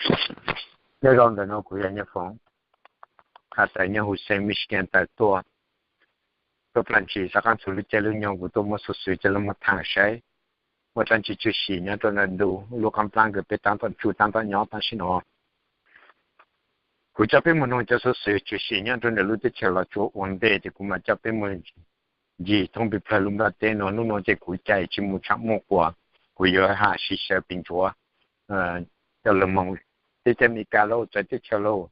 Nyob zoo ntawm no kuv yog Nyiaj Foom, has tas nyob huv xeev Michigan tawm tuaj. Tuaj plag ntsis xav qab txug lub caij lub nyoog kuv tuaj muab xuv xwm coj los muab tham saib muaj dlaab tsi tshwm sim nyob rau ntawm ntu lub qaab nplab kws peb taab tom tsuj taab tom nyob tam sim no. Kuv coj peb mus noog cov xuv xwm tshwm sim nyob rau ntawm lub teb chaws Los Tsuas ua ntej ces kuv mam coj peb mus ncig thoob pes plawg lub nplaj teb no. Hnub no ces kuv cai tsis mus tshav muaj quas, kuv yuav ham sib sawv pes ntsuav coj lug moog teb chaws Amelikas lauj, txawv teb chaws lauj,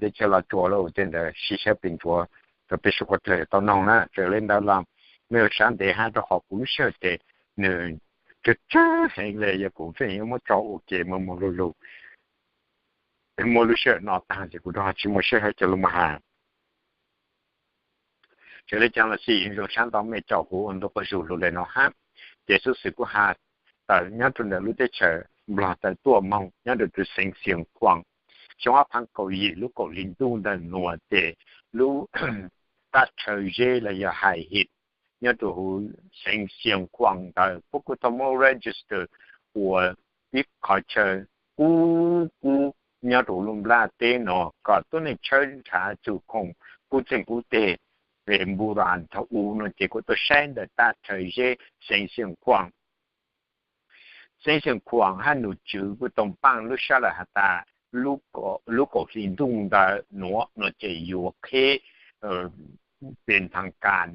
teb chaws Los Tsuas lauj, tej ntawd sib sawv pes ntsuav rau peb suav dlawg tau noog na. Txawm le ntawd los mej ua sab ntev hab rau qhov kuv lub sij hawm ces nwg tsawg tsawg heev le, yog kuv feem yuav muab tso ua ke mus mus lug lug, muaj lub sij hawm no taag ces kuv rov tsis muaj sij hawm coj lug mus has. Txawm le caag los xij zoo sab ntau mej tsaum huv ua ntu quas zug lug le no hab. Ces xuv xwm kuv has tas nyob rau ntawm lub teb chaws Nplog tawm tuaj moog nyob rau tus xeev Xiav Khuam, xyoo ob phaav kaum yim lub kaum hli ntuj ntawm nuav ces lub taj rhawv zeb los yog hais him nyob rau huv xeev Xiav Khuam ntawd puab kuj tau muab register ua ib qhov chaw kub kub nyob rau lub nplaj teb no kom tuab neeg tshawb nrhav txug khoom kub txeeg kub teg. Npuj ras thaum u no ces kuv tau saib ntawm taj rhawv zeb xeev Xiav Khuam. Xeev Xiav Khuam hab num tswv kuj tau npaaj lub sab lawm has tas lub kaum hli ntuj ntawm nuav no ces yuav qheb pes thaas kas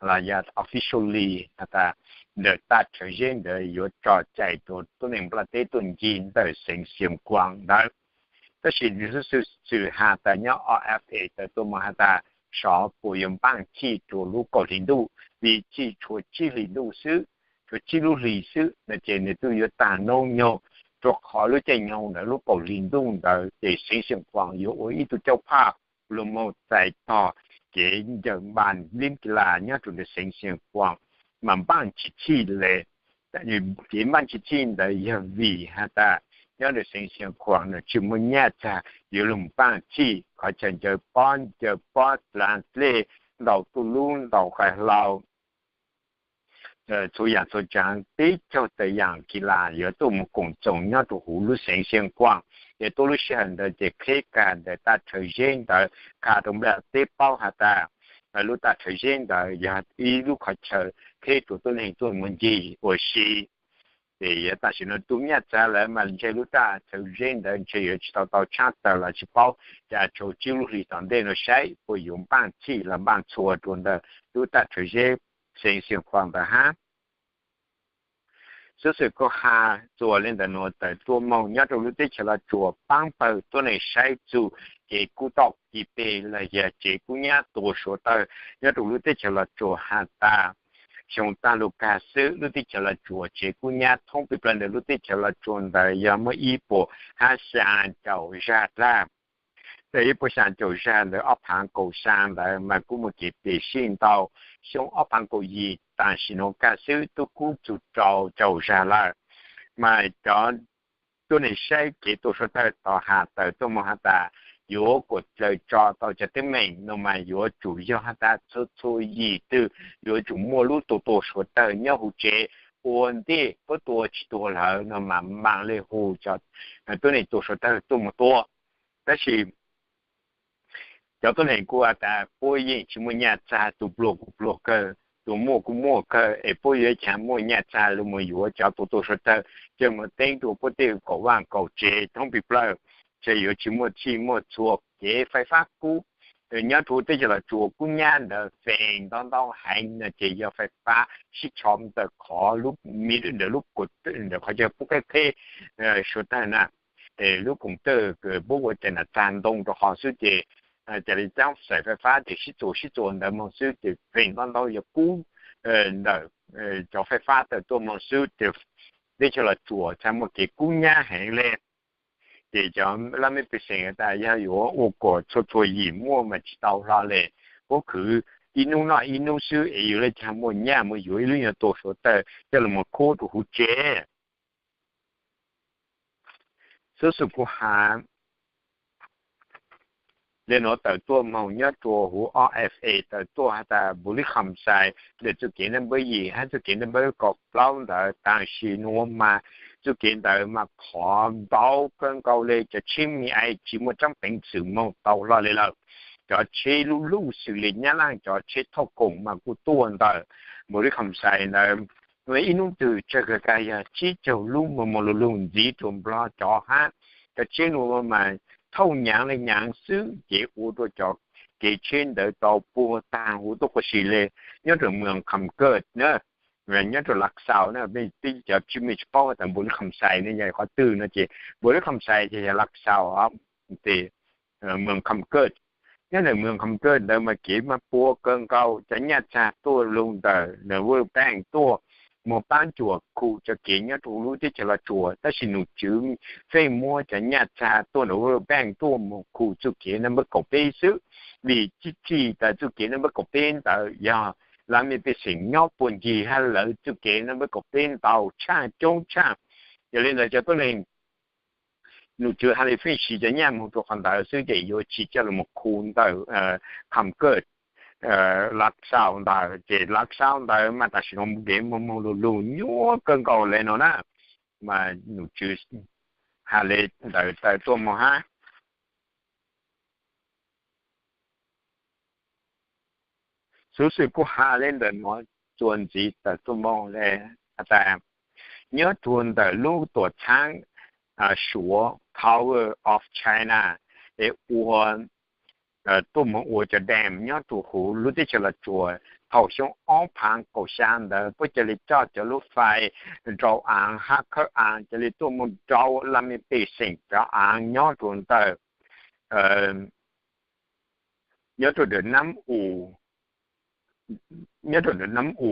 los yog officially has tas ntawm taj rhawv zeb ntawd yuav tso cai rua tuab neeg nplaj teb tuaj ncig ntawm xeev Xiav Khuam ntawd. Tab sis nws xwb xwm has tas nyob O F A tawm tuaj moog has tas xyov puas yuav npaaj txhij rua lub kaum hli ntuj, vim txhij tshuav tsib hli ntuj xwb, tshuav tsib lub hlis xwb no ces nws twb yuav taag noob nyoog, rua qhov lub caij nyoog ntawd lub kaum hli ntuj ntawd ces xeev Xiav Khuam yuav ua ib tug cauj phaj lug moog txais tog kev ncaws npaaj nplib ki las nyob rua ntawm xeev Xiav Khuam mas npaaj tsis txhij le. Kev npaaj tsis txhij ntawd yog vim has tas nyob rua xeev Xiav Khuam no tsis muaj nyaj txag yuav lug npaaj txhij, qhov chaw ncaws pob ncaws pob dlav dlej, ntaus tuj lub ntaus qai hlau, txhua yaam txhua tsaav peb caug tawm yaam ki las yuav tuaj mus koom txoos nyob rua huv lub xeev Xiav Khuam. Ces tuab lub sij hawm ntawd ces qheb kag ntawm taj rhawv zeb ntawd kha rua nplaj teb paub has tas lub taj rhawv zeb ntawd yog ib lub qhov chaw qheb rua tuab neeg tuaj mus ncig ua si. Ces yog tam sim no tu nyaj txag lawm mas ntshe lub taj rhawv zeb ntawd ntshe yuav tsis tau tau tshab tawg los tsis paub, ces tshuav tsib lub hlis tom ntej no saib puas yuav npaaj txhij los npaaj txhua rua ntawm lub taj rhawv zeb xeev Xiav Khuam ntawd hab. Xuv xwm kuv has txuas le ntawm nuav tawm tuaj moog nyob rua lub teb chaws Los Tsuas paab pawg tuab neeg saib txug kev kub toj ki peg los yog tsev kub nyab tua suav tawg nyob rua lub teb chaws Los Tsuas has tas xyoo taag lug kag xwb lub teb chaws Los Tsuas tsev kub nyab thoob pes plawg ntawm lub teb chaws Los Tsuas ntawd yog muaj ib puas hab xyaa caum zag dlaag. Ib puas xyaa caum zag ntawd ob phaav kaum xyaa ntawd mas kuj muaj kev peg sib ntaus. Xyoo ob phaav kaum yim tam sim nuav kag xwb tub kub txug rau caum zag lawm. Mas cov tuab neeg saib kev tua suav tawg tau has tawm tuaj moog has tas yuav kuas dlaws tso tau cov teeb meem no mas yuav tsum yog has tas txhua txhua yim twg yuav tsum muaj lub tua tua suav tawg nyob huv tsev, ua ntej puab tua tsis tua lawm no mas maam le hu cov tuab neeg tua suav tawg tuaj moog tua. Tab sis cov tuab neeg kuj has tas puab yeej tsis muaj nyaj txag, tus pluag kuj pluag kawg, tus muaj kuj muaj kawg, es puab yuav caag muaj nyaj txag lug moog yuav cov tua tua suav tawg coj moog teeb rua puab tej kaum vaaj kaum tsev thoob pes plawg, ces yuav tsis muaj txhij muaj txhua. Kev fais fab kub nyob rua teb chaws Los Tsuas kub nyab ntawd feem ntau ntau heev no ces yog fais fab sib tsho ntawm qhov lub, ntawm lub, ntawm qhov chaw puab qheb qheb suav tawg na, lub koom tawj puab ua cai na txag ntoo rua qhov xwb ces ca le caab xaim fais fab ces sib txuas sib txuas ntawd moog xwb ces feem ntau ntau yog kub ntawm cov fais fab tawm tuaj moog xwb ces teb chaws Los Tsuas txhaj muaj kev kub nyab heev le. Ces cov laj mej pej xeem tas yog yuav ua kuas txhua txhua yim muaj mas tsis tau hlo le, puab khwv ib nub noj ib nub xwb es yuav le caag muaj nyaj moog yuav ib lub nyuag tua suav tawg coj lug moog khuab rua huv tsev. Xuv xwm kuv has le nuav tawm tuaj moog nyob rua huv O F A tawm tuaj has tas npu li kham xais ntawm txuj kev naj npawb yim hab txuj kev naj npawb kaum plaub ntawd. Tam sim nuav mas txuj kev ntawd mas khov ntau kawg nkaus le, cov tsheb me ai tsi muaj tsaab peev xwm moog tau hlo le lawm. Cov tsheb lub luj xws le Nyab Laaj cov tsheb thauj koom mas kuj tuaj ntawm npu li kham xais ntawd. Ib nub twg tsawg kag kag yog tsib caug lub moog moog lug lug ntxiv rua Nplog cov hab. Cov tsheb nuav mas thauj nyaav le nyaav xwb ces ua rua cov kev tsheb ntawd tau puag taag huv tuaj quas si le nyob rua moos kham kawj na, nyob rua Lav Xaus na. Peb cov tsi mej tsi paub tas npu li kham xais ne yog qhov twg no ces npu li kham xais ces yog Lav Xaus os. Ces moos kham kawj, nyob ntawm moos kham kawj ntawd mas kev mas puag kawg nkaus, cov nyaj txag tuaj lug ntawm World Bank tuaj moog paab cuam khu cov kev nyob rua lub teb chaws Los Tsuas, tab sis nom tswv feej muab cov nyaj txag tuaj ntawm World Bank tuaj moog khu txuj kev naj npawb kaum peb xwb, vim tsi txhim tas txuj kev naj npawb kaum peb ntawd yog lawv mej pej xeem nyob puag ncig hab lawv txuj kev naj npawb kaum peb ntau tshaj coob tshaj. Yog le ntawd cov tuab neeg nom tswv has le feej siv cov nyaj moog rua qhov ntawd xwb ces yuav tsi coj lug moog khu ntawm kham kawj Lav Xaus ntawd. Ces Lav Xaus ntawd mas tam sim nuav kev moog moog lug lug nyuaj kawg nkaus le nuav na, mas nom tswv has le ntawd tawm tuaj moog hab. Xuv xwm kuv has le ntawm nuav txuas ntxiv tawm tuaj moog le has tas nyob rua ntawm lub tuam txhaab Suav Power of China es ua tuaj moog ua cov dam nyob rua huv lub teb chaws Los Tsuas. Thaum xyoo ob phaav kaum xya ntawd puab ca le coj cov lub fais rau aav hab khawb aav ca le tuaj moog rau laj mej pej xeem cov aav nyob rua ntawm nyob rua ntawm Nam U, nyob rua ntawm Nam U,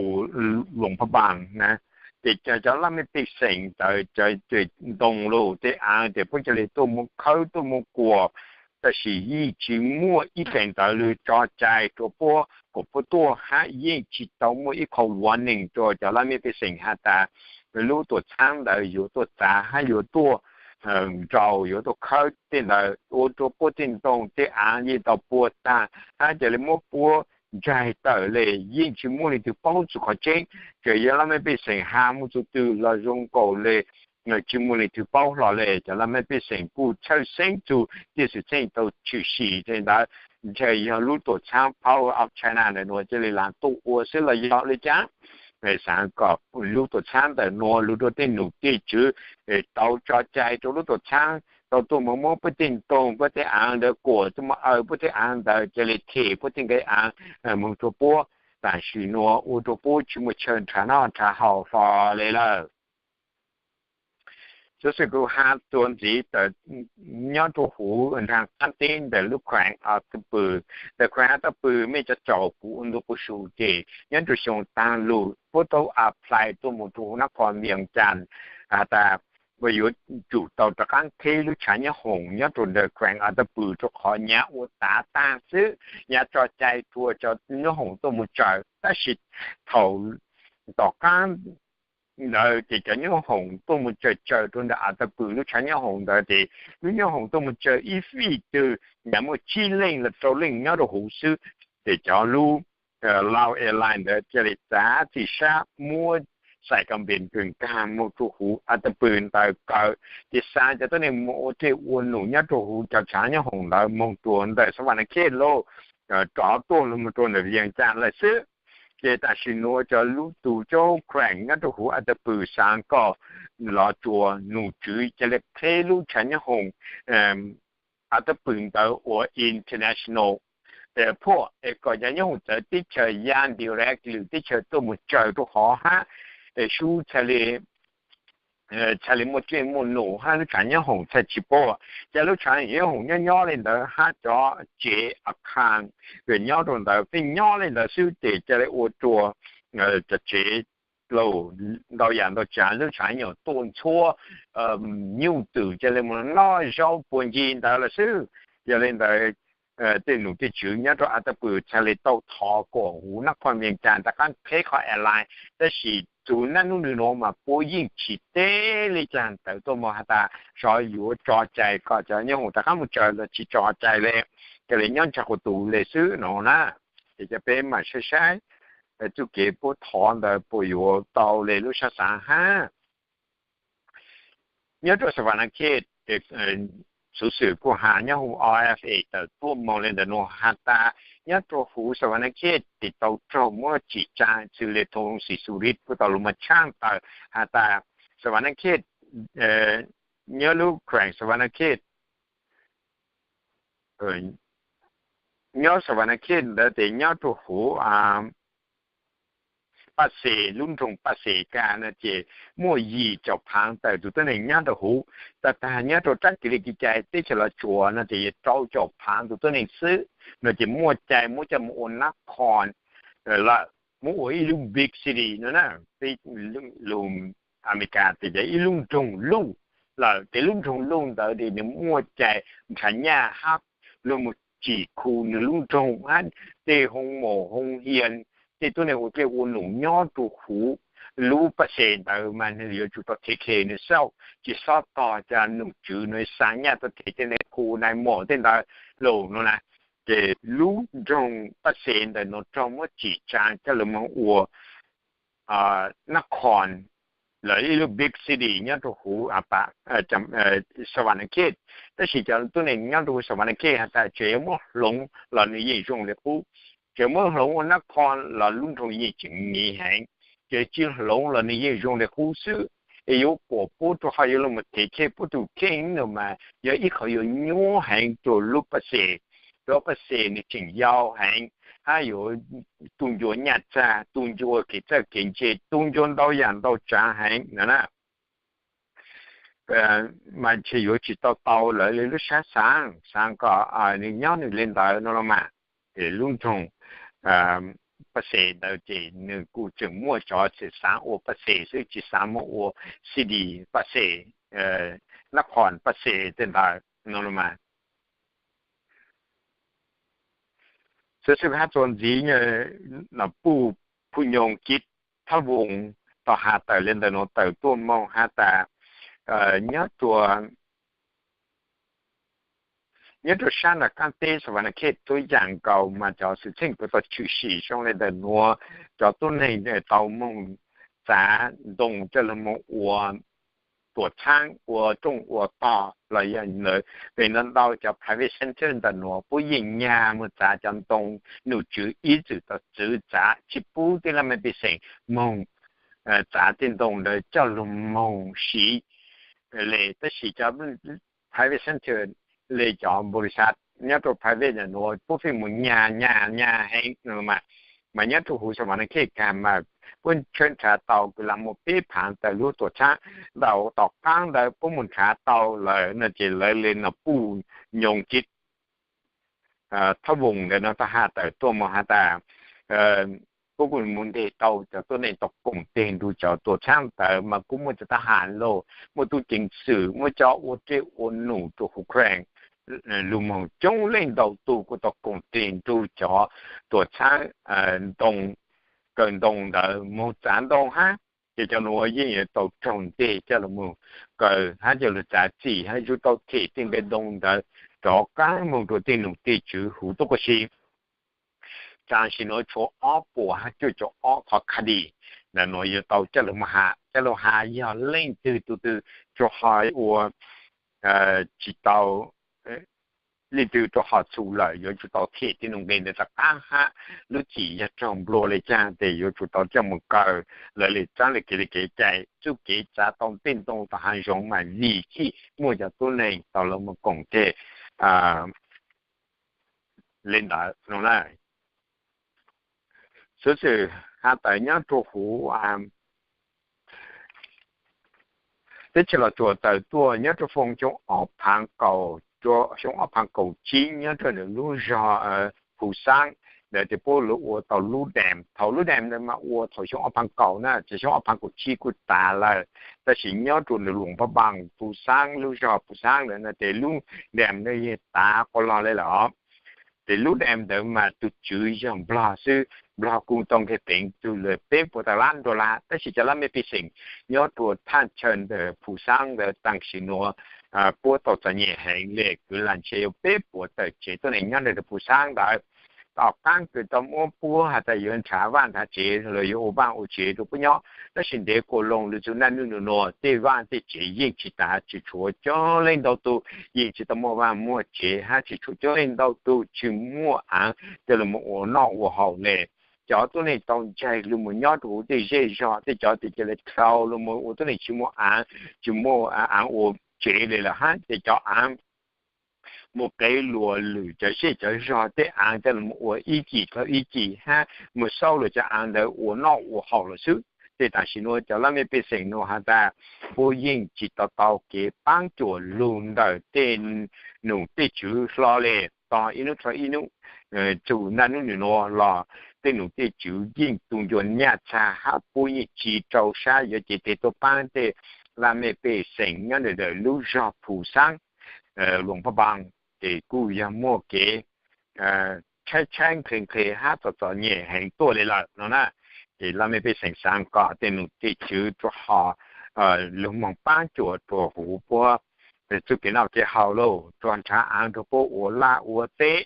Luam Pha Npaas na. Ces cov laj mej pej xeem ntawd cov ntoo lug tej aav ces puab ca le tuaj moog khawb tuaj moog kuas, tab sis yeej tsi muaj ib feem ntawd lug tso cai rua puab kuas puab tuaj hab yeej tsi tau muaj ib qho warning rua cov laj mej pej xeem has tas lub tuam txhaab ntawd yuav tuaj txav hab yuav tuaj nrau yuav tuaj khawb tej ntawd ua rua puab tej ntoo tej aav yeej tau puag taag hab ca le muab puab ntsaig tawm le. Yeej tsi muaj leej twg paub txug qhov tseeb, tsuas yog laj mej pej xeem has muaj txug twg los zoo nkaus le tsi muaj leej twg paub hlo le. Cov laj mej pej xeem kuj txhawj xeeb txug tej xwm txheej tau tshwm sim le ntawd, ntshe yog lub tuam txhaab Power of China ntawm nuav ca le laag tuaj ua xwb los yog le caag. Xaav kom lub tuam txhaab ntawm nuav lug rua tej nom tej tswv tau tso cai rua lub tuam txhaab tau tuaj moog muab puab tej ntoo puab tej aav ntawd kuas tuaj moog aws puab tej aav ntawd ca le them puab tej nqe aav moog rua puab. Tam sim nuav ua rua puab tsi muaj chaw nrhav noj nrhav haus hlo le lawm. Xuv xwm kuv has txuas ntxiv tawm nyob rua huv nraag qaab teb ntawm lub kheem Atampu. Ntawm kheem Atampu mej cov caum kuv ua ntu quas su ces nyob rua xyoo taag lug puab tau apply tuaj moog rua huv Nab Khoos Vias Cas has tas puab yuav tsum tau rov qaab qheb lub tshav nyob hoom nyob rua ntawm kheem Atampu rua qhov nyaav ua tav taag xwb, nyaav tso cai rua cov nyob hoom tuaj moog tsaws. Tab sis thaum tom qaab ntawd ces cov nyob hoom tuaj moog tsaws tsaws rua ntawm Atampu lub tshav nyob hoom ntawd ces lub nyob hoom tuaj moog tsaws ib fij twg nyaav muaj tsib leej los rau leej nyob rua huv xwb. Ces cov lub Lao Airline ntawd ca le txav txim sab muab Xais Kas Npees kws nkaag moog rua huv Atampu ntawd kawm, ces xa cov tuab neeg moog ua tej ua num nyob rua huv cov tshav nyob hoom ntawd moog rua ntawm Xav Vas Nas Khej Lauj, rov tuaj lug moog rua ntawm Vias Cas lawm xwb. Ces tam sim nuav cov lub tug caub kheem nyob rua huv Atampu xaav kom Los Tsuas nom tswv ca le qheb lub tshav nyob hoom Atampu ntawd ua International Airport es kom cov nyob hoom txawv teb chaws ya direct lwm teb chaws tuaj moog tsaws rua hov hab es sub txhaj le muaj tsej muaj num hab lub tshav nyob hoom txhaj tsi puag. Ces lub tshav nyob hoom nyob nyob le ntawd hab cov tsev a khaas nyob rua ntawd pheej nyob le ntawd xwb ces ca le ua rua cov tsev ntau yam ntau tsav lub tshav nyuam tuaj ntxhuab nyuj twm ca le moog noj zaub puag ncig ntawd lawm xwb. Yog le ntawd tej nom tej tswv nyob rua Atampu txhaj le tau thov kom huv Nab Khoos Vias Cas rov qaab qheb qhov airline, tab sis txug naj nub nwg nuav mas puab yeej tsi teb le caag tawm tuaj moog has tas sov yuav tso cai kom cov nyob hoom rov qaab moog tsaws los tsi tso cai le. ca le nyob ntsa quas tus le xwb no na. Ces cov peb mam saib saib txuj kev puab thov ntawd puas yuav tau le lub sab xaav hab. Nyob rua Savannah Kids, xuv xwm kuj has nyob huv R F A tawm tuaj moog le ntawm nuav has tas nyob rua huv Savannah Kids tes tau raug muab tsim tsaa xws le thoo xim xu rid kuj tau lug moog tshaaj tawm has tas Savannah Kids, nyob lub kheem Savannah Kids, nyob Savannah Kids ntawd tes nyob rua huv Paj Xes, lub nroog Paj Xes ka no ces muaj yim caum phaav tawm tug tuab neeg nyob rua huv. Tag tag nyob rua rab kiv li kev cai teb chaws Los Tsuas no ces yog rau caum phaav tug tuab neeg xwb no ces muaj cai muab coj moog ua nab khoos lawm, muab ua ib lub big city no na, peb lug Amelikas tes yog ib lub nroog luj lawm. Tes lub nroog luj ntawd tes nwg muaj cai nrhav nyaj hab lug moog tsim khu nwg lub nroog hab tej hoo mom hoo hias, tej tuab neeg ua dlej ua num nyob rua huv lub Paj Xes ntawd mas nwg yuav tsum tau thev khe nwg xauj, tsi xob tog ca num tswv nwg xaa nyaj tau thev tej neeg khu nai mom tej ntawd lug no na. Ces lub nroog Paj Xes ntawm nuav raug muab tsim tsaa coj lug moog ua nab khoos lawm, ib lub big city nyob rua huv Savannah Kids. Tab sis cov tuab neeg nyob rua huv Savannah Kids has tas tseem yuav muab hloov los nwg yeej zoo le qub, tseem muab hloov ua nab khoos los lub nroog yeej tseem miv heev, ces tsi hloov los nwg yeej zoo le qub xwb. Es yuav kuas puab rua qhov yuav lug moog thev khe puab tug kheej no mas yog ib qhov yuav nyuaj heev rua lub Paj Xes, rua Paj Xes nwg tseem yau heev hab yuav tu ncua nyaj txag, tu ncua kev txawj kev ntse, tu ncua ntau yaam ntau tsaav heev no na. Mas ntshe yuav tsi tau tau lawv le lub sab xaav, xaav kom nwg nyob nwg le ntawd no los mas. Ces lub nroog Paj Xes ntawd ces nwg kuj tseem muaj cov tseem xaav ua Paj Xes xwb, tsi xaav moog ua city Paj Xes, nab khoos Paj Xes tej ntawd no los mas. Xwb xwb hab txuas ntxiv, Nom Puj Phu Nyoos Kib Thab Voos tau has tawm le ntawm nuav tawm tuaj moog has tas nyob rua nyob rua sab nram qaab teb Savannah Kids tuab yaam nkaus mas cov xwm txheej kuj tau tshwm sim zoo le ntawm nuav, cov tuab neeg tau moog txav ntoo coj lug moog ua tuam txhaab, ua rooj ua tog los yog ntawd. Pem ntau ntau cov private center ntawm nuav puab yeej nyag moog txav cov ntoo, num tswv ib txwm tau txwv txav tsi pub tej laj mej pej xeem moog txav tej ntoo ntawd coj lug moog siv le. Tab sis cov private center le cov npaum li xav nyob rau private ntawm nuav puab pheej mus nyag nyag nyag heev mas, mas nyob rau huv Savannah Kids mas puab tshawb nrhav tau kws lam muaj peb phaav tawm lub tuam txhaab. Ntawm tom qaab ntawd puab mus nrhav tau lawm no ces lawv le Nom Puj Nyoos Kib Thab Voos ntawd no tau has tawm tuaj moog has tas puab kuj mus nteg tau cov tuab neeg tau koom teg nrug cov tuam txhaab ntawd mas kuj muaj cov tab has lauj, muaj tub ceev xwm, muaj cov ua dlej ua num rua Ukraine lug moog coob leej ntau tug kuj tau koom teg nrug cov tuam txhaab ntoo, kaw ntoo ntawd moog txav ntoo hab. Ces cov nuav yeej yuav tau raug nteg coj lug moog kaw hab coj lug txav txim hab yuav tau them tej npe ntoo ntawd rov qaab moog rua tej num tej tswv huv tuab si. Tam sim nuav tshuav ob puas hab cuaj caum ob qhov kha di ntawm nuav yuav tau coj lug moog has, coj lug has yog leej twg tug twg rua ho ua tsis tau, leej twg rua ho txhum lawm yuav tsum tau them tej num npe ntawd rov qaab hab lub txim yog raug nplua le caag tes yuav tsum tau coj moog kaw lawv le txaab le kev le kev cai txuj kev txav tau tej ntoo tom haav zoov mas vim chij muaj cov tuab neeg tau lug moog koom teg le ntawd no na. Xuv xwm has tawm nyob rua huv teb chaws Los Tsuas tawm tuaj nyob rua xyoo ob phav kaum, xyoo ob phav kaum tsib nyob rua nws lub zog Phu Xaab ntawd tes puab lug ua tau lub dam. Thaum lub dam ntawd mas ua thaum xyoo ob phav kaum na, ces xyoo ob phav kaum tsib kuj tav lawm. Tab sis nyob rua nws Luas Pha Npaas Phu Xaab, lub zog Phu Xaab ntawd no tes lub dam ntawd yeej tav quas log le lawm os. Ces lub dam ntawd mas tus tswv yog Nplog xwb, Nplog kuj tau nqeg peev tug lawm peb puas tawm lab dollar, tab sis cov laj mej pej xeem nyob rua thaj chaw ntawm Phu Xaab ntawd tam sim nuav puab tau txom nyem heev le, kwv lam ntshe yuav peb puas tawm tsev tuab neeg nyob ntawm Phu Xaab ntawd. Tom qaab kws tau muab puab has tas yuav nrhav vaaj nrhav tsev los yuav ua vaaj ua tsev rua puab nyob, tab sis ntev quas loo lug txug naj nub nua tej vaaj tej tsev yeej tsis taag, tsis tshuav coob leej ntau tug yeej tsis tau muaj vaaj muaj tsev hab tsis tshuav coob leej ntau tug tsis muaj aav coj lug moog ua noj ua haus le. Cov tuab neeg tau ntseeg lug moog nyob rua huv tej zej zog, tej cov tes ca le dhau lug moog ua tuab neeg tsis muaj aav, tsis muaj aav ua tsev le lawm hab ces cov aav moog qev luas lwm cov zej cov zog tej aav coj lug moog ua ib cim dhau ib cim hab moog xauj luas cov aav ntawd ua noj ua haus lawm xwb. Ces tam sim nuav cov laj mej pej xeem nua has tas puab yeej tsis tau tau kev paab cuam lug ntawm tej num tej tswv hlo le. Tog ib nub dhau ib nub, txug naj nub nua los tej num tej tswv yeej tu ncua nyaj txag hab puab yeej tsis rau sab yuav cev teg tuaj paab tej laj mej pej xeem nyob ntawm lub zog Phu Xaab, Luas Paj Npaas, ces kuj yog muaj kev tshaib tshaib nqhis nqhis hab txom txom nyem heev tuaj le lawm no na. Ces laj mej pej xeem xaav kom tej num tej tswv rua hom lug moog paab cuam rua huv puab txuj kev noj kev haus lauj, rua nrhav aav rua puab ua laj ua teb,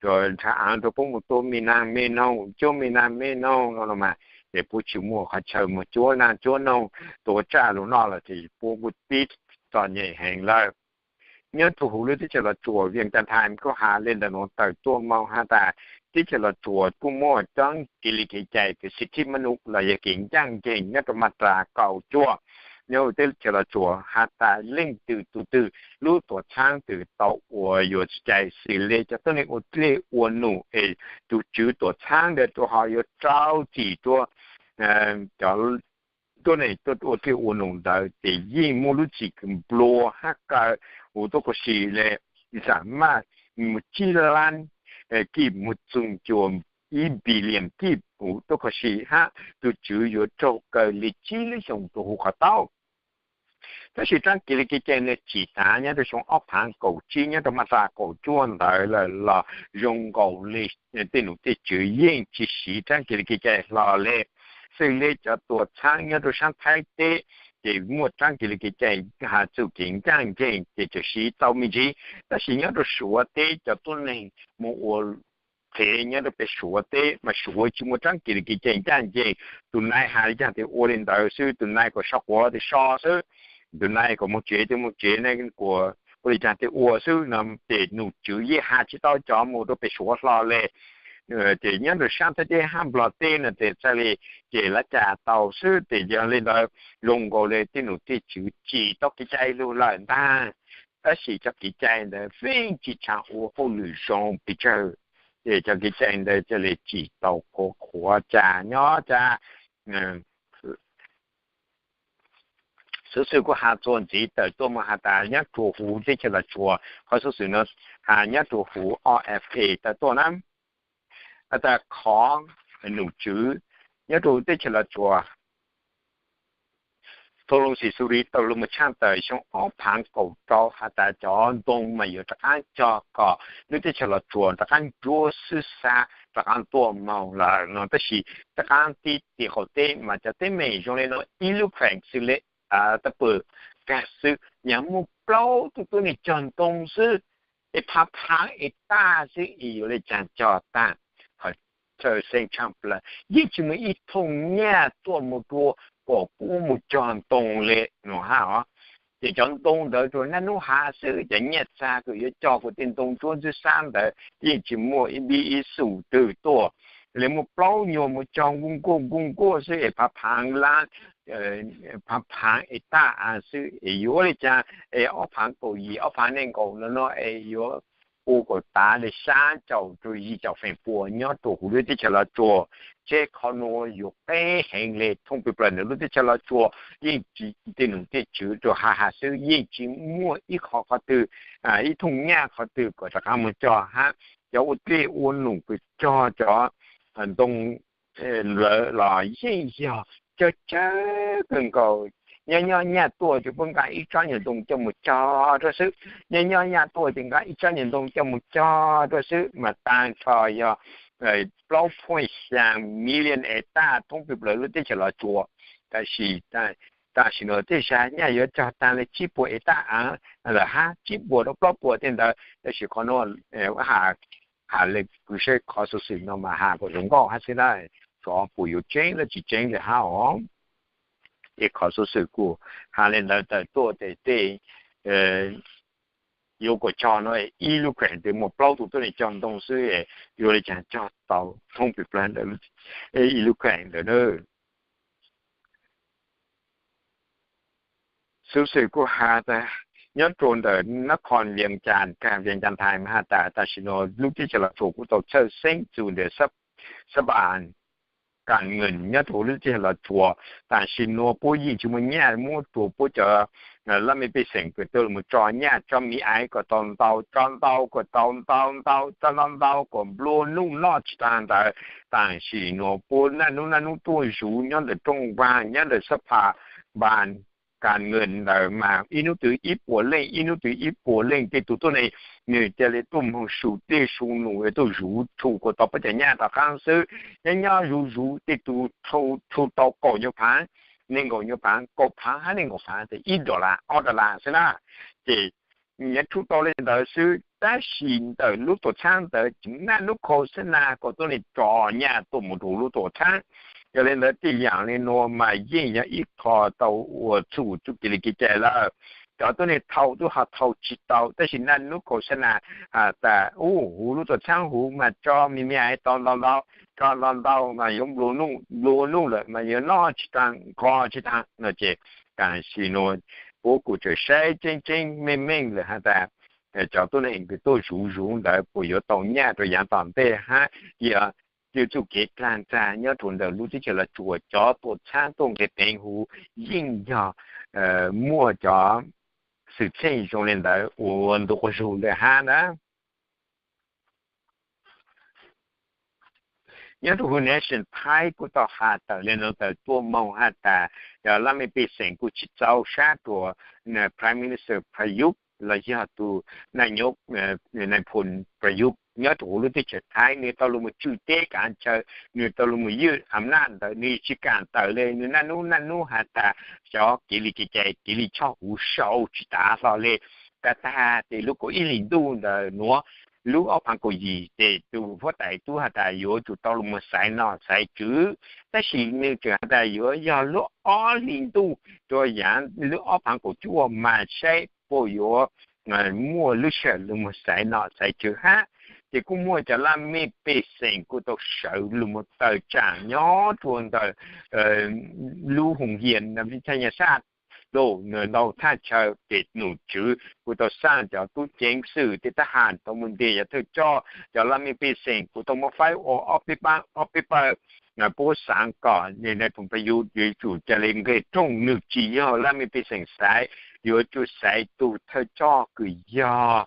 rua nrhav aav rua puab moog tua me naag me noog, cuab me naag me noog no los mas, ces puab tsis muaj qhov chaw moog cuab naag cuab noog, tua tsaj lug noj lawm ces puab kuj pib txom nyem heev lawm. Nyob rua huv lub teb chaws Los Tsuas, Vias Cas Times kuj has le ntawm nuav tawm tuaj moog has tas teb chaws Los Tsuas kuj muaj cov kev li kev cai kws sib thib mab num los yog kev ncaaj nceeg nyob rua mas ras kaum cuaj. Nyob huv teb chaws Los Tsuas has tas leej twg tug twg lub tuam txhaab twg tau ua yuav txuj cai xws le cov tuab neeg ua dlej ua num es tug tswv tuam txhaab ntawd rua hom yuav rau txim rua cov tuab neeg tuaj ua dlej ua num ntawd ces yeej muaj lub txim kws nplua hab kaw huv tuab khuam si le, xam maj mus tsib lab kij mus txug cua ib billion kij huv tuab khuam si hab tug tswv yuav raug kaw le tsib lub xyoo rua huv qhov taub. Tab sis tsaab kev li kev cai ntawd tsim taag nyob rua xyoo ob phaav kaum tsib nyob rua mas ras kaum cuaj ntawd lawm los zoo nkaus le tej num tej tswv yeej tsis siv tsaab kev li kev cai hlo le. Xws le cov tuam txhaab nyob rua saab Thaib teb ces muaj tsaab kev li kev cai has txug kev ncaaj nceeg ces tsuas siv tau me ntsis, tab sis nyob rua Suav teb cov tuab neeg mus ua qhev nyob rua peg Suav teb mas Suav tsis muaj tsaab kev li kev cai ncaaj nceeg. Tus nai has le caag tes ua le ntawd xwb, tus nai kuas so quav tes so xwb, tus nai kuas moog tsev tes moog tsev, nai kuas ua le caag tes ua xwb no ces num tswv yeej has tsis tau cov mus rua peg Suav hlo le. Ces nyob rua saab Thaib teb hab Nplog teb no tes txhaj le ces lab cas tau xwb. Tes yog le ntawd zoo nkaus le tej num tej tswv tsim tau kev cai lug lawm ntag, tab sis cov kev cai ntawd feej tsis tshua ua hauj lwm zoo pes tsawg, ces cov kev cai ntawd ca le tsim tau qhuav qhuav cas nyob cas. Xuv xwm kuj has txuas ntxiv tawm tuaj moog has tas nyob rua huv teb chaws Los Tsuas, qhov xuv xwm no has nyob rua huv O F A tawm tuaj na, has tas qhov num tswv nyob rua huv teb chaws Los Tsuas Thoob Loo Xim Xu Ri tau lug moog tshaaj tawm xyoo ob phaav kaum rau has tas cov ntoo mas yuav rov qaab cog kom lub teb chaws Los Tsuas rov qaab ntsuab xwb xav rov qaab tuaj moog lawm no, tab sis rov qaab tib tim qaum teb mas cov teeb meem zoo le nuav ib lub kheem xws le Taj Pwm Kaag xwb nyag muaj plaub tug tuab neeg cog ntoo xwb es phaav phaav es tag xwb es yuav le caag cog tag. Qhov chaw xeeb tshaaj plawg yeej tsis muaj ib thooj nyaj tuaj moog rua kom puab moog cog ntoo le no hab os. Ces cov ntoo ntawd rua naj nub hav xwb, cov nyaj txag kws yuav cog kuas tej ntoo ntsuab ntxwb xab ntawd yeej tsis muaj ib npib ib xum twg tuaj. Le muaj plaub nyuag moog cog nkuj nkuaj nkuj nkuaj xwb es phaav phaav lab, phaav phaav es tag av xwb es yuav le caag es ob phaav kaum yim ob phaav nees nkaum no no es yuav ua kom tav le sab caum rua yim caum feem pua nyob rua huv lub teb chaws Los Tsuas. Teb qhov nuav yuav qeb heev le, thooj pes plaws ntawm lub teb chaws Los Tsuas yeej tsis, tej num tej tswv rua ha ha xwb yeej tsis muaj ib qho qhov twg, ib thooj nyaj qhov twg kom rov qaab moog cog hab cov ua dlej ua num kws cog cov ntoo ntawd los yeej yog cawg cawg kawg nkaus. Nyob nyob nyaj tuaj ces puab nqa ib tsob nyuag ntoo coj mus cog rau xwb. Nyob nyob nyaj tuaj ces nqa ib tsob nyuag ntoo coj mus cog rau xwb mas tag nrho yog plaub point xya million hectare thoob plaws lub teb chaws Los Tsuas. Tab sis tam sim no tej zag nyaj yuav cog tag li tsib puas hectare av lawm hab, tsib puas rau plaub puas tej ntawd. Tab sis qhov nuav has le kws seb qhov xuv xwm no mas has kom zoo nkauj hab xwb na, xyov puas yuav tseeb los tsis tseeb li hab os. Es qhov xuv xwm kuj has le ntawd tawm tuaj tes tej yuav kom cog no ib lub kheem tes muaj plaub tug tuab neeg cog ntoo xwb, yuav le caag cog tau thoob plig plawg ntawm ib lub kheem ntawd na. Xuv xwm kuj has tas nyob rua ntawm nab khoos Vias Cas, kag Vias Cas Thais mas has tas tam sim nuav lub teb chaws Los Tsuas kuj tau txhawj xeeb txug ntawm xab pas kas nwm nyob rua huv lub teb chaws Los Tsuas. Tam sim nuav puab yeej tsis muaj nyaj muab rua puab cov laj mej pej xeem kws tuaj los tso nyaj tso mi aiv kom tau ntau, tso ntau kom tau ntau ntau, tso ntau ntau kom nplua nuj noj tsis taag ntawd. Tam sim nuav puab naj nub naj nub tuaj zuv nyob ntawm rooj vaag nyob ntawm xab pas npas kas nwm ntawd mas ib nub twg ib puas leej, ib nub twg ib puas leej. Tej tug tuab neeg nwg ca le tuaj moog su dej su num tuaj zuv rhu kom tau puab cov nyaj tom qaab xwb. Nyob nyob zuv zuv tej tug rhu tau kaum nyuag phaav, neeg nkaum nyuag phaav, kaum phaav hab neeg nkaum phaav tes ib dollar ob dollar xwb na. Ces nyob rhu tau le ntawd xwb, tab sis ntawm lub tuam txhaab ntawd tseem naj nub khau xab nas kom tuab neeg tso nyaj tuaj mus rua lub tuam txhaab. Yog le ntawd tej yaam le nuav mas yeej yog ib qho tau ua txhum txuj kev li kev cai lawm. Cov tuab neeg thau tub ho thau tsis tau, tab sis naj nub khau xab nas has tas u huv lub tuam txhaab huv mas tso mi me aiv tau ntau ntau, tso ntau ntau mas yuav nplua nuj, nplua nuj lawm mas yuav noj tsis taag nqos tsis taag no ces tam sim nuav puab kuj tseem saib tseeb tseeb meej meej lawm has tas cov tuab neeg kws tuaj zuv zuv ntawd puas yuav tau nyaj rua yaav tom ntej hab yog txuj kev dlaag txag nyob rua ntawm lub teb chaws Los Tsuas cov tuam txhaab tuaj nqe peev huv yeej yog muaj cov xwm txheej zoo le ntawd ua ntu quas zug ntawd hab na. Nyob rua huv Nation Times kuj tau has tawm le nuav tawm tuaj moog has tas cov laj mej pej xeem kuj tsis txaus sab rua Prime Minister Prayuth los yog tug naj nyob Nais Phoo Prayuth nyob rua huv lub teb chaws Thaib, nwg tau lug moog tswj teb kav chaw, nwg tau lug moog ywj am naj ntawd nwg tsis kaam tawm le, nwg naj nub naj nub has tas xyov kev li kev cai kev li choj huv sau tsis tav hlo le. Tag tag tes lub kaum ib hlis ntuj ntawm nuav lub ob phaav kaum yim tes tug huab tais tub has tas yuav tsum tau lug moog xaiv nom xaiv tswv, tab sis nwg tseem has tas yuav yog lub ob hlis ntuj rua yaav lub ob phaav kaum cuaj mas saib puas yuav muaj lub sij hawm lug moog xaiv nom xaiv tswv hab. Ces kuj muaj cov laj mej pej xeem kuj tau sawv lug moog tawm tsaam nyob rua ntawm lub hoos hias vij thaj nyas saj lug ntau thaj chaw tes nom tswv kuj tau xaj cov tub ceev xwm tej tab has tau moog ntes cov thawj coj, cov laj mej pej xeem kuj tau muab faib ua ob peb pawg. Puab xaav kom Nais Phoo Prayuth yuav tsum ca le nqe rooj, nwg tsis yog laj mej pej xeem xaiv, yuav tsum xaiv tug thawj coj kws yog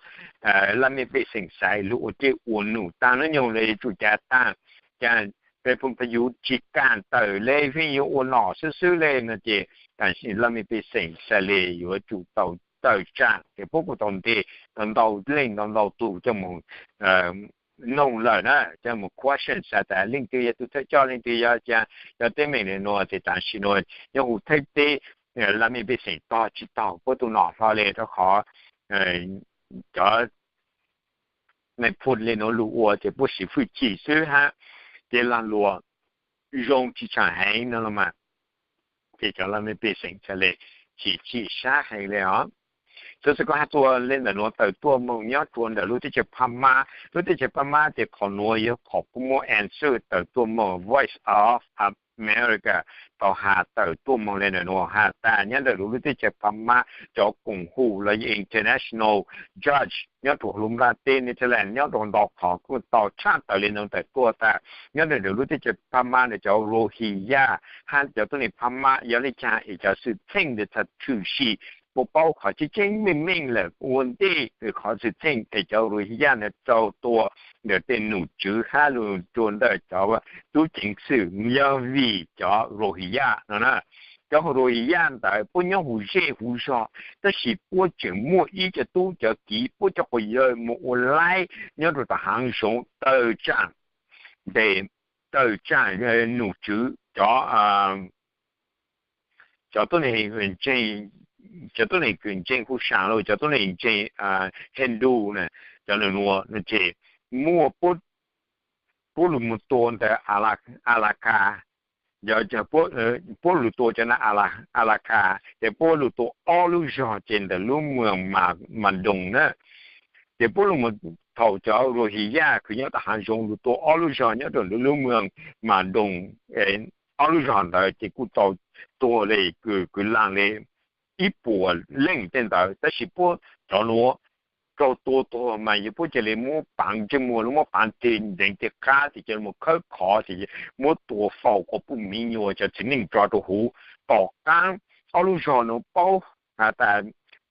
laj mej pej xeem xaiv lug ua dlej ua num taag nub nyoog le yuav tsum ca taag. Ca Nais Phoo Prayuth tsis kaam tawm le, pheej yuav ua nom xwb xwb le no ces tam sim laj mej pej xeem xaiv le yuav tsum tau tawm tsaam ces puab kuj tau ntes tau ntau leej ntau ntau tug coj moog noog lawm na, coj moog question has tas leej twg yog tug thawj coj, leej twg yog ca. Cov teeb meem le nuav ces tam sim nuav nyob huv Thaib teb laj mej pej xeem tog tsis tog puab tug nom hlo le rua qhov cov Nais Phoo le nuav lug ua ces puab siv fwj chim xwb hab, ces lag luam zoo tsis tshaam heev no los mas ces cov laj mej pej xeem txhaj le tsis chim sab heev le os. Xov xwm kuj has tuaj le ntawm nuav tawm tuaj moog nyob rua ntawm lub teb chaws Phab Mab. Lub teb chaws Phab Mab ces qhov nuav yog qhov puab muab answer tawm tuaj moog, Voice of America tau has tawm tuaj moog le ntawm nuav has tas nyob ntawm lub teb chaws Phab Mab cov koom hum los yog international judge nyob rua huv lub nplaj teb Netherlands nyob rua ntau qhov kuj tau tshaj tawm le nuav tawm tuaj tas nyob ntawm lub teb chaws Phab Mab ntawm cov Rohingya hab cov tuab neeg Phab Mab yog le caag es cov xwm txheej ntawd txhaj tshwm sim puas paub qhov tseeb tseeb meej meej lawm ua ntej qhov xwm txheej es cov Rohingya ntawd raug tua ntawm tej nom tswv hab lug rua ntawm cov tub ceev xwm yog vim cov Rohingya no na. cov Rohingya ntawd puab nyob huv zej huv zog, tab sis puab tseem muaj ib co tub cov kiv puab cov quas yawg mus ua laib nyob rau tom haav zoov tawm tsaam, tawm tsaam nom tswv cov cov tuab neeg kws ntseeg Hu Sam los cov tuab neeg ntseeg Hindu na, cov nuav ces muaj puab lug mus tua ntawm Alaka, puab lug tua cov na Alaka, ces puab lug tua ob lub zog ces ntawm lub moos Madong na. Ces puab lug mus, thaum cov Rohingya kws nyob tom haav zoov lug tua ob lub zog nyob rau lub moos Madong, ob lub zog ntawd ces kuj tau tuag le, kwv laag le ib puas leej tej ntawd, tab sis puab cov nuav raug tua tuag mas yog puab ca le muab paav ntsej muag, muab paav tig nteev tig qab, ces ca le mus khawb khov, ces muab tua faus kom puj miv nyuas cov txiv neej tso rau huv. Tom qaab ob lub zog nuav paub has tas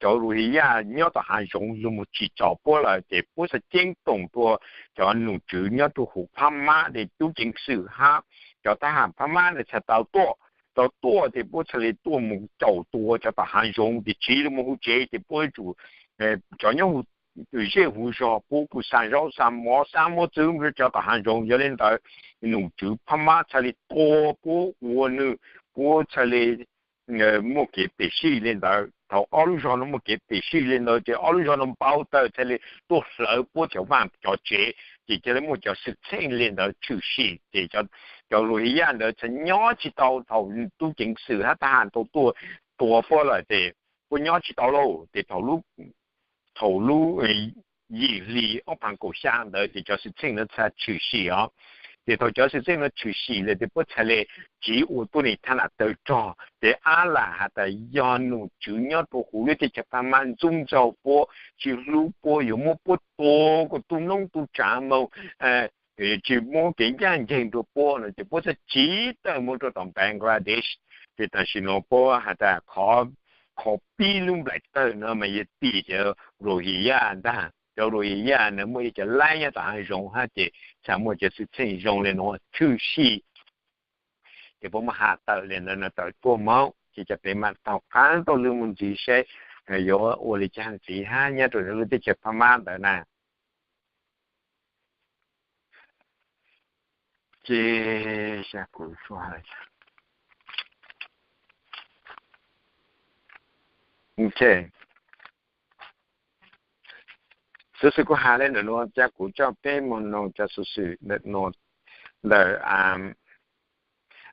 cov Rohingya nyob tom haav zoov lug mus tsim txom puab lawm, ces puab xav ceeb toom rua cov nom tswv nyob rau huv Phab Mab, tub ceev xwm hab cov thab ham Phab Mab ntawd txhad tau tuaj, tau tuaj ces puab txhad le tuaj mus caum tua cov tom haav zoov, ces tsiv lug mus huv tsev, ces puab yuav tsum, cov nyob huv zej huv zog puab kuj xa zaub xa mov xa muab txwv rau cov tom haav zoov. Yog le ntawd nom tswv Phab Mab txhad le tua puab ua nwg, puab txhad le muaj kev phem sij le ntawd. Thaum ob lub zog nuav muaj kev phem sij le ntawd ces ob lub zog nuav npau taws txhad le tuaj hlawv puab cov vaaj cov tsev, ces ca le muaj cov xwm txheej le ntawd tshwm sim, ces cov Rohingya ntawd txhad nyob tsis tau. Thaum tub ceev xwm hab thab ham tau tuaj tua puab lawm ces puab nyob tsis tau lauj. Ces thaum lub yim hli ob phav kaum xya ntawd ces cov xwm txheej nuav txhad tshwm sim os. Ces thaum cov xwm txheej nuav tshwm sim lawm ces puab txhad le tsiv ua tuab neeg thab nam tawg rog. Ces ab lam has tas yog nom tswv nyob rau huv lub teb chaws Phab Mab ntxub ntxaug puab, tsis hlub puab, yuav muab puab tua kom tu noob tu tsaav moog, tsis muab kev ncaj nceeg rua puab no ces puab txhad tsiv tawm mus rau tom Bangladesh. Ces tam sim no puab has tas qhov pib lub nplaim tawg no mas yog tim cov Rohingya ntag. Cov Rohingya na muaj ib cov laib nyob tom haav zoov hab ces txhad muaj cov xwm txheej zoo le nuav tshwm sim. Ces puab muab has tawm le ntawd no tawm tuaj moog, ces cov peb mam taug qaab taug lw mus ntxiv seb yuav ua le caag ntxiv hab nyob rau lub teb chaws Phab Mab ntawd na. Ces kuv, xuv xwm kuv has le ntawm nuav, ca kuv coj peb mus noog cov xuv xwm ntawm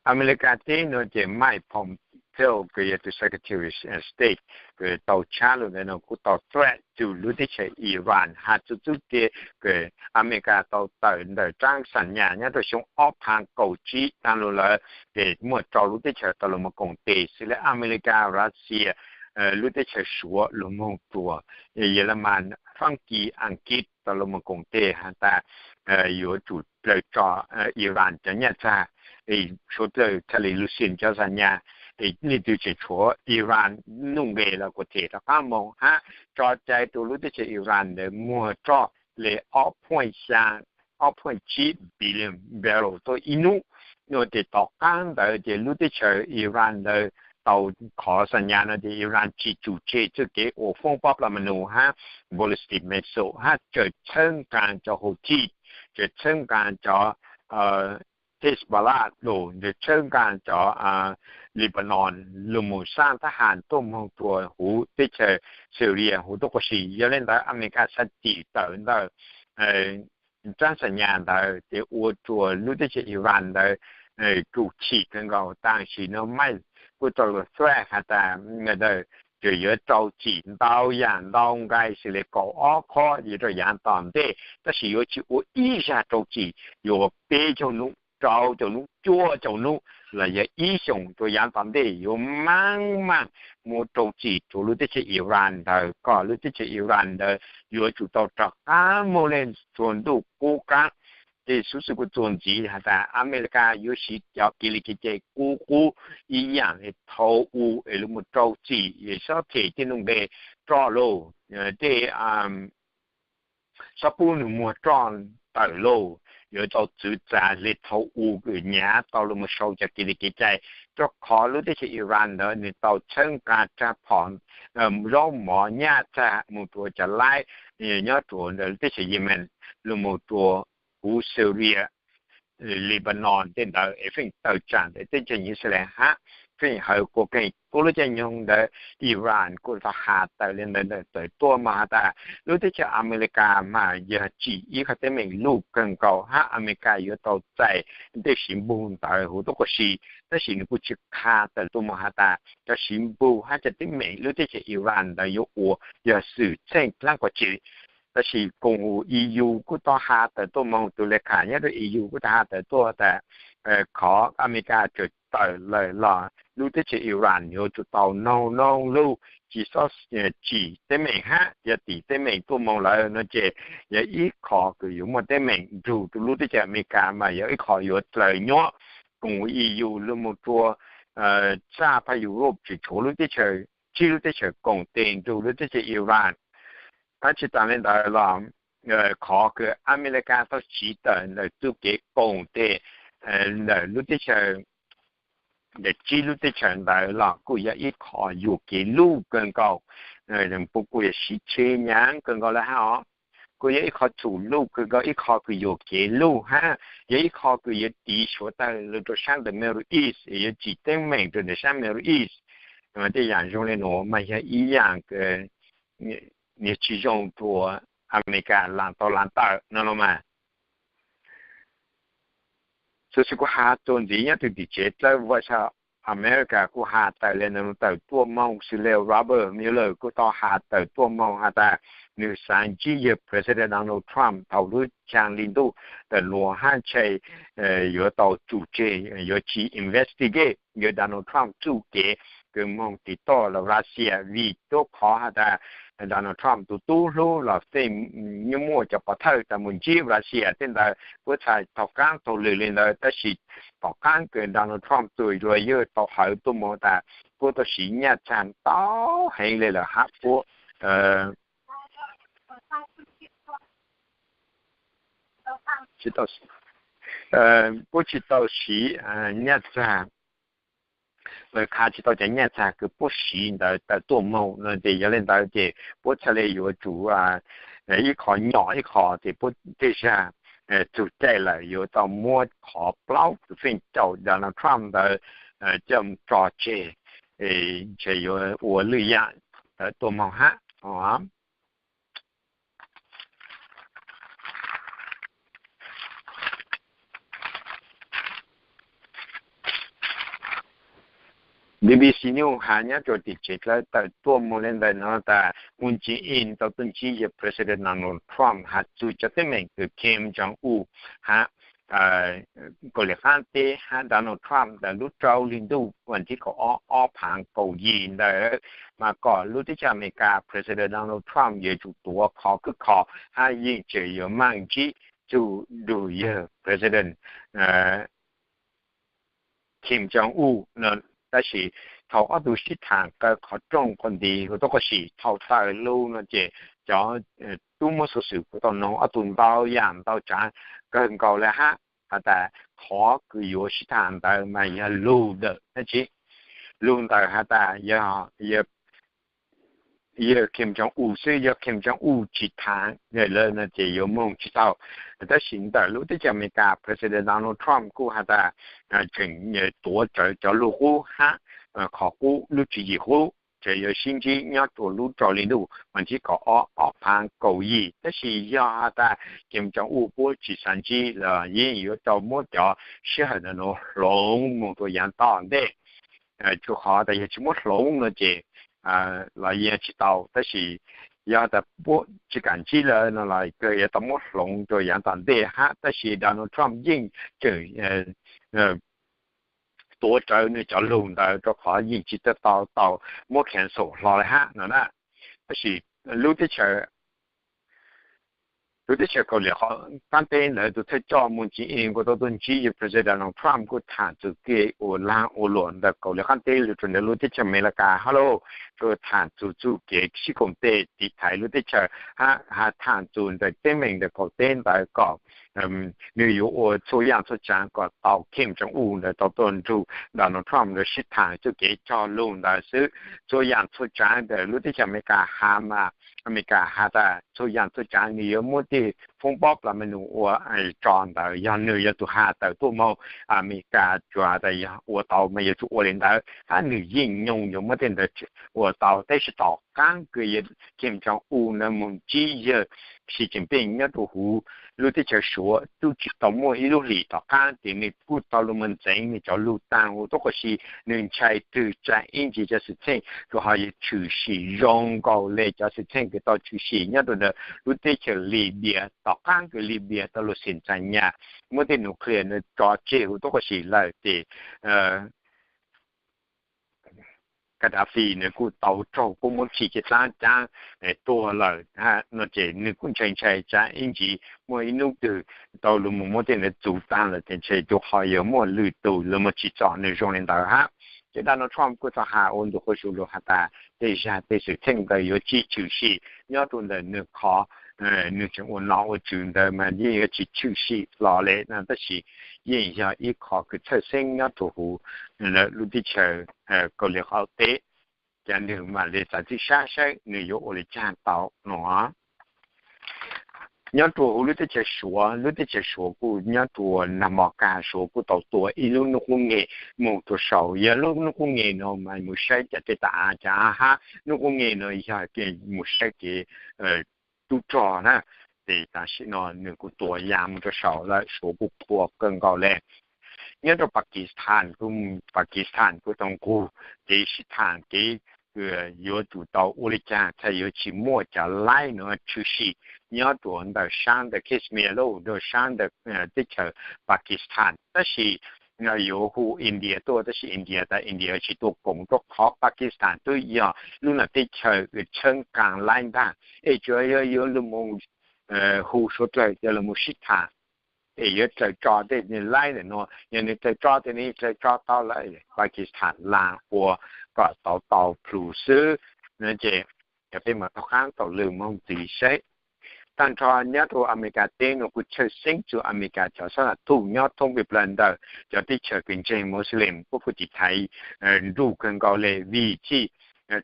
Amelikas teb nuav ces Mike Pompeo kws yog tus Secretary of State kws tau tshab lug ntawd no kuj tau threat to lub teb chaws Iran has txug txug tias kws Amelikas tau tawm ntawm tsaab xam nyas nyob rau xyoo ob phav kaum tsib taag lug lawm ces muaj rau lub teb chaws tau lug moog koom tes xws le Amelikas, Russia, lub teb chaws Suav lug moog rua, Yeelaman, Faab Kis, Askiv tau lug moog koom tes has tas yuav tsum dlaws tso Iran cov nyaj txag, suav dlawg txhad le lug xiam cov xam nyas, leej twg tseem tshuav Iran nuj nqes los kuas them rov qaab moog hab tso cai rua lub teb chaws Iran ntawd muag roj le ob point xya, ob point tsib billion barrel tuab ib nub. Nuav ces tom qaab ntawd ces lub teb chaws Iran ntawd tau qhov xam nyas no ces Iran tsis tsum tseg txuj kev ua foob pob plas ma nus hab ballistic missile hab tsaws txhawb nqaa cov Houthi, tsaws txhawb nqaa cov Hezbollah, tsaws txhawb nqaa cov Lebanon lug moog xa thab ham tuaj moog rua huv teb chaws Syria huv tuab qua si. Yog le ntawd Amelikas xav cim tawm ntawm tsaab xam nyas ntawd ces ua rua lub teb chaws Iran ntawd tsum chim kawg nkaus. Tam sim no Mike kuj tau lug threat has tas ntawd tseem yuav rau txim ntau yam ntau nqai xws le kaum ob qhov yuav rau yaav tom ntej, tab sis yuav tsis ua ib zag rau txim, yuav ua peb caug nub, rau caug nub, cuaj caug nub los yog ib xyoos rua yaav tom ntej yuav maaj maaj muaj rau txim rua lub teb chaws Iran ntawd kom lub teb chaws Iran ntawd yuav tsum tau rov qaab moog le txhua ntuj qub qaab. Ces xuv xwm kuv txuas ntxiv has tas Amelikas yuav siv cov kev li kev cai qub qub ib yaam le thau u es lug moog rau txim, xob them tej nuj nqes roj lauj, tej xob pub nwg muag roj tawm lauj, yuav tau txwv txav le thau u kws nyav tau lug moog sau cov kev li kev cai rau qhov lub teb chaws Iran ntawd nws tau txhawb nqa rab phom, zaub mov nyaj txag mus rua cov laib nyob rua ntawm lub teb chaws Yemen, los mus rua huv Syria, Lebanon tej ntawd es feem tawm tsam ntawm teb chaws Yixalayees hab, feem hawv quas keeg. Kuj lub caij nyoog ntawd Iran kuj tau has tawm le ntawd tawm tuaj mas has tas lub teb chaws Amelikas mas yog tsim ib qhov teeb meem luj kawg nkaus hab Amelikas yuav tau txais tej siv npug ntawd huv tuab quas si, tab sis nws kuj tsi qha tawm tuaj moog has tas cov siv npug hab cov teeb meem lub teb chaws Iran ntawd yuav ua yog xwm txheej dlaab quas tsi. Tab sis koom haum E U kuj tau has tawm tuaj moog, tug le kham nyob rua E U kuj tau has tawm tuaj tas qhov Amelikas tseem tawm lawm los lub teb chaws Iran yuav tsum tau noog noog lug, tsi xob tsim teeb meem hab yog tim teeb meem tuaj moog lawm no ces yog ib qho kws yuav muaj teeb meem nrug rua lub teb chaws Amelikas mas yog ib qho yuav dlaws nyuab koom haum E U lug moog rua txhaj phab Europe tsis tshuav lub teb chaws, tsib lub teb chaws koom tes nrug lub teb chaws Iran. Hab tsi taag le ntawd los qhov kws Amelikas tau siv tawm ntawm txuj kev koom tes ntawm lub teb chaws, ntawm tsib lub teb chaws ntawd los kuj yog ib qho yuam kev luj kawg nkaus, puab kuj yog sib tsheej nyaav kawg nkaus le hab os. Kuj yog ib qho txhum luj kawg nkaus, ib qho kws yuam kev luj hab yog ib qho kws yuav tiv suav tawg lug rua saab ntawm Middle East, yuav tsim teeb meem rua ntawm saab Middle East. Tej yaam zoo le nuav mas yog ib yaam kws tsi zoo rua Amelikas laam tau laam tawm no los mas. Xov xwm kuj has txuas ntxiv nyob rua tim tsev dlawb Voice of America kuj has tawm le ntawd tawm tuaj moog, xws le Robert Mueller kuj tau has tawm tuaj moog has tas nws xaav ntsib yawg President Donald Trump thaum lub caag hli ntuj tawm nuav hab ntshe yuav tau txum tseg, yuav tsis investigate yawg Donald Trump txuj kev kws moog tiv toj los Russia, vim tuab qhov has tas Donald Trump tug tub hlub los feej nyuaj muaj cov pov thawj tas moog ntsib Russia tej ntawd. Puab txhaj thaum qaab taug lw le ntawd, tab sis tom qaab kws Donald Trump tug luag yawg tau hawv tuaj moog tas puab tau siv nyaj txag ntau heev le lawm hab puab puab tsi tau siv nyaj txag, lawv qha tsi tau cov nyaj txag kws puab siv ntawd tawm tuaj moog no ces yog le ntawd ces puab txhaj le yuav tsum ib qho nyom ib qho ces puab tej zag txug caij lawm yuav tau muab qhov plaub kws feej caum Donald Trump ntawd coj tso tseg, ntshe yuav ua lwj yaam ntawd tuaj moog hab. B B C News has nyob rua tim tsev dlawb tawm tuaj moog le ntawm no tas Moon Jae-in tau tuaj ntsib yawg President Donald Trump has txug cov teeb meem kws Kim Jong-un hab Kauslim Qaab Teb hab Donald Trump ntawm lub rau hli ntuj vas thib kaum ob, ob phaav kaum yim ntawd, mas kom lub teb chaws Amelikas President Donald Trump yuav tsum tuav qhov khwb kho hab yeej tseem yuav maaj ntsib txug dug yawg President Kim Jong-un no. Tab sis thaum ob tug sib thaam kaw qhov rooj qhov ntiv huv tuab quas si thaum tawm lug no ces cov tub muab xuv xwm kuj tau noog ob tug ntau yaam ntau tsaav kawg nkaus le hab, has tas qhov kws yuav sib thaam ntawd mas yog lug ntawm dlaab tsi, lug ntawm has tas yog yawg Kim Jong-un xwb, yog Kim Jong-un tsi thaam lawm no ces yuav moog tsi tau. Tab sis ntawm lub teb chaws Amelikas President Donald Trump kuj has tas tseem tuav rawv cov lug qub hab qhov qub lub tswv yim qub tseem yuav sib ntsib nyob rua lub rau hli ntuj vas thib kaum ob, ob phaav kaum yim. Tab sis yog has tas Kim Jong-un puab tsi xaav ntsib los yeej yuav tau muab cov sij hawm ntawm nuav hloov moog rua yaav tom ntej. Tsuas qhov tas yog tsi muab hloov no ces los yeej tsi tau, tab sis yog tas puab tsi kaam ntsib lawm no los kawg yuav tau muab hloov rua yaav tom ntej hab. Tab sis Donald Trump yeej tseem tuav rawv nwg cov lug ntawd rua qhov yeej tsi tau tau muab cancel hlo le hab no na. Tab sis lub teb chaws, lub teb chaws Kauslim Qaab Teb ntawd tug thawj coj Moon Jae-in kuj tau tuaj ntsib yawg President Donald Trump kuj thaam txug kev ua laag ua luam ntawm Kauslim Qaab Teb lug rua ntawm lub teb chaws Amelikas hab lauj, kuj thaam txug txuj kev sib koom tes tiv thaiv lub teb chaws hab thaam txug ntawm teeb meem ntawm kaum teb ntawd kom nws yuav ua txhua yaam txhua tsaav kom tau Kim Jong Un ntawd tau tuaj nrug Donald Trump ntawd sib thaam txuj kev cog lug ntawd xwb. Txhua yaam txhua tsaav ntawm lub teb chaws Amelikas has mas, Amelikas has tas txhua yaam txhua tsaav nws yuav muab tej foob pob plas me nus ua tso ntawd yog nws yog tus has tawm tuaj moog. Amelikas tsuas has tas yog ua tau mas yuav tsum ua li ntawd hab nws yeej nyoog yuav muab tej ntawd ua tau. Tab sis tom qaab kws Kim Jong Un na moog ntsib yawg Xi Jinping nyob rua huv lub teb chaws Suav tub tsi tau muaj ib lub hlis tom qaab tes nws kuj tau lug moog ntxeev nws cov lug taag huv tuab qub si. Nws ntshai twg tsaa ib ntsis cov xwm txheej tsuas ho yuav tshwm sim zoo nkaus le cov xwm txheej kws tau tshwm sim nyob rua ntawm lub teb chaws Libya tom qaab kws Libya tau lug xim ntxas nyas muab tej nuclear nws tso tseg huv tuab qub si lawm tes Gaddafi nws kuj tau raug puab muab khi caj dlaab caab tuag lawm no ces nws kuj ntshai ntshai tsam ib ntsis muaj ib hnub twg tau lug moog muab tej ntawd txuv taag lawm tes ntshai tsuas ho yuav muaj lwm tus lug moog tsim txom nws zoo li ntawd hab. Ces Donald Trump kuj tau has ua ntu quas su lug has tas tej zag tej xwm txheej ntawd yuav tsi tshwm sim nyob rua ntawm nws qhov nws tseem ua nom ua tswv ntawd mas yeej yuav tsi tshwm sim hlo le no, tab sis yeej yog ib qho kws txhawj xeeb nyob rua huv lub teb chaws Kauslim Qaum Teb. Ces nws mam li txav txim sab saib nws yuav ua li caag tau no. Nyob rua huv lub teb chaws Suav, lub teb chaws Suav kuj nyob rua naag mos kag, Suav kuj tau tua ib lub nub qub nge moog rua saum. Yog lub nub qub nge no mas moog saib cov tej tam av cov av hab nub qub nge no yog moog saib kev tub rog na. Ces tam sim no nws kuj tua ya moog rua saum lawm, Suav kuj qhuas kawg nkaus le. Nyob rua Pakistan, Pakistan kuj tau nqug kev sib thaam kev yuav tsum tau ua li caag txhaj yuav tsi muaj cov laib nuav tshwm sim nyob rua ntawm saab ntawm Kashmir lub rua saab ntawm teb chaws Pakistan. Tab sis yuav hu India tuaj, tab sis India tas India tsi tuaj koom rua qhov Pakistan twb yog lub nam teb chaws txheeb qaag laib ntaag, es tsuas yog yuav lug moog hu suav dlawg coj lug moog sib thaam es yuav raws tso tej laib ntawm nuav. Yog nws raws tso tes nws raws tso tau lawm, Pakistan laag ua kom tau tau plhus xwb. Ces cov peb mas taug qaab taug lw moog ntxiv seb. Taag nrho nyob rua Amelikas teb nuav kuj tshawj xeeb txug Amelikas cov xab nam thuj nyob thoob peg plawg ntawm cov teb chaws kws ntseeg Muslim puab kuj tiv thaiv nruj kawg nkaus le vim txhij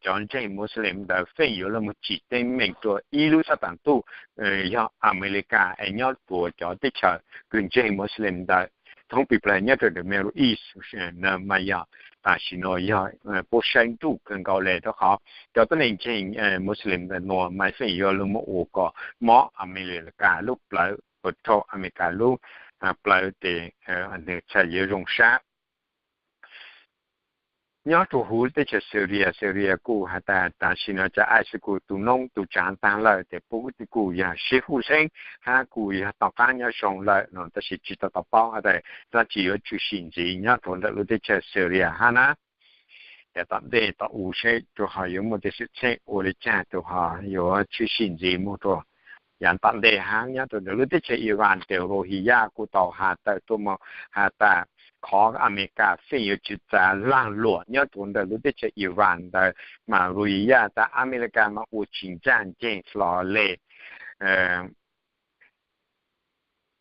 cov ntseeg Muslim ntawd feem yuav lug moog tsim teeb meem rua ib lub xab nam thuj yog Amelikas es nyob rua cov teb chaws kws ntseeg Muslim ntawd thoob peg plawg nyob rua the Middle East mas yog tam sim nuav yog puab saib nruj kawg nkaus le rua qhov cov tuab neeg ntseeg Muslim ntawm nuav mas feem yuav lug moog ua kom mob Amelikas lub plawv, ua rau Amelikas lub plawv tes nws txhaj yuav zoo sab. Nyob rua huv teb chaws Syria, Syria kuj has tas tam sim nuav cov ISIS kuj tu noob tu tsaav taag lawm tes puab kuj yog sib huj xeeb hab kuj yog tom qaab nyob zoo lawm no, tab sis tsi tau tau paub has tas dlaab tsi yuav tshwm sim ntxiv nyob rua ntawm lub teb chaws Syria hab na. Yav tom ntej tom u seb tsuas ho yuav muaj tej xwm txheej ua li caag tsuas ho yuav tshwm sim ntxiv moog rua yav tom ntej hab. Nyob rua ntawm lub teb chaws Iran tes Rohingya kuj tau has tawm tuaj moog has tas qhov Amelikas feem yuav tswv txav laag luam nyob rua ntawm lub teb chaws Iran ntawd mas Rohingya tas Amelikas mas ua tsis ncaaj nceeg hlo le,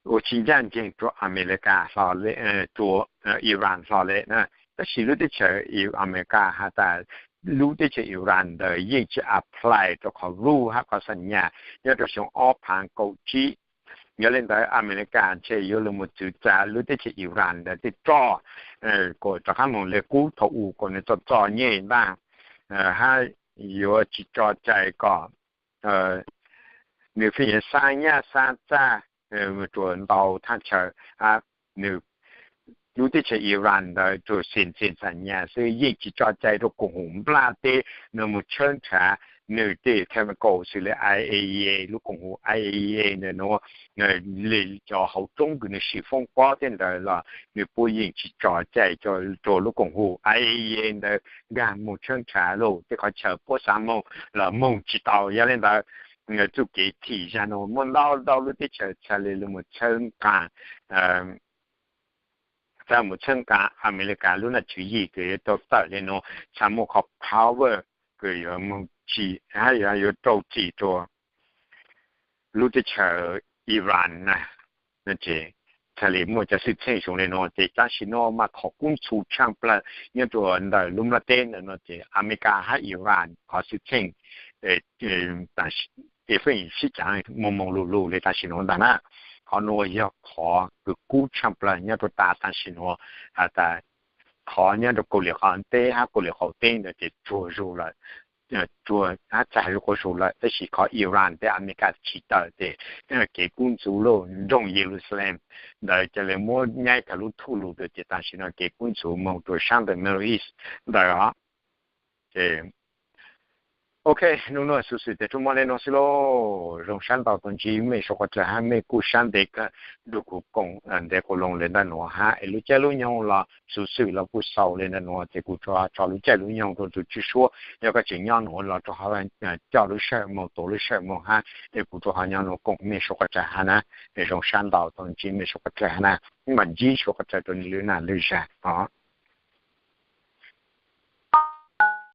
ua tsis ncaaj nceeg rua Amelikas hlo le, rua Iran hlo le na. Tab sis lub teb chaws Amelikas has tas lub teb chaws Iran ntawd yeej tsi apply rua qhov rules hab qhov xam nyas nyob rua xyoo ob phaav kaum tsib. Yog le ntawd Amelikas ntshe yuav lug moog txwv txav lub teb chaws Iran ntawd tej roj kom rov qaab moog le qub thaum u kom nws txom txom nyem ntaag, hab yuav tsis tso cai kom nws feem yuav xa nyaj xa txag rua ntau thaj chaw. Nws lub teb chaws Iran ntawd rua xeem txheej xam nyas xwb, yeej tsis tso cai rua koom haum nplaj teb nws moog tshawb nrhav nws tej chemical xws le IAEA, lub koom haum IAEA ntawm nuav, le cov hauv roob kws nws sim foob pob tej ntawd los nws puab yeej tsis tso cai rua lub koom haum IAEA ntawd nkaag moog tshawb nrhav lug tej qhov chaw puab xav moog los moog tsis tau. Yog le ntawd txuj kev thim zag nuav muaj ntau ntau lub teb chaws txhad le lug moog tshawb nqaa, txhad moog tshawb nqaa Amelikas lub nam tswv yim kws yuav rau tawm le nuav, txhad muaj qhov power kws yuav moog tsim hab yuav rau tsim rua lub teb chaws Iran na. no ces thiaj li muaj cov xwm txheej zoo li no. Ces tam sim no mas qhov kub ntxhov tshaj plaws nyob rau ntawm lub nplaj teb ntawm no ces Amelikas hab Iran qhov xwm txheej ces feem sib cav moog moog lug lug li tam sim nuav ntag na. Qhov nuav yog qhov kws kub tshaj plaws nyob rau tav tam sim nuav has tas qhov nyob rau Kauslim Qaum Teb hab Kauslim Qaum Teb ntawd ces tsuag zug lawm, tsuag hab txag zug quas zug lawm, tab sis qhov Iran teb Amelikas tsis tawm ces kev kub ntxhov lug nroog Yelusalem ntawd ca le muab nyaib tag lub thuj lug ntawd ces tam sim no kev kub ntxhov moog rua saab ntawm Middle East ntawd os. Ces ok, nub nuav xuv xwm tas tsuas muaj le nuav xwb lauj. Zoo sab ntau tuaj ntsib mej suav quas dlawg hab mej kuj sab ntev kawg nrug kuv koom ntev quas loo le ntawm nuav hab es lub caij lub nyoog los xuv xwm los kuj xaus le ntawm nuav ces kuv tsuas tso lub caij lub nyoog rua tug tswj suab, yog koj tseem nyob nuav los rua hov coj lub sij hawm moog, tuav lub sij hawm moog hab es kuv rua hov nyob nuav koom mej suav quas dlawg hab na. Es zoo sab ntau tuaj ntsib mej suav quas dlawg hab na. Mam ntsib suav quas dlawg rua nwg lub nam lub zag os.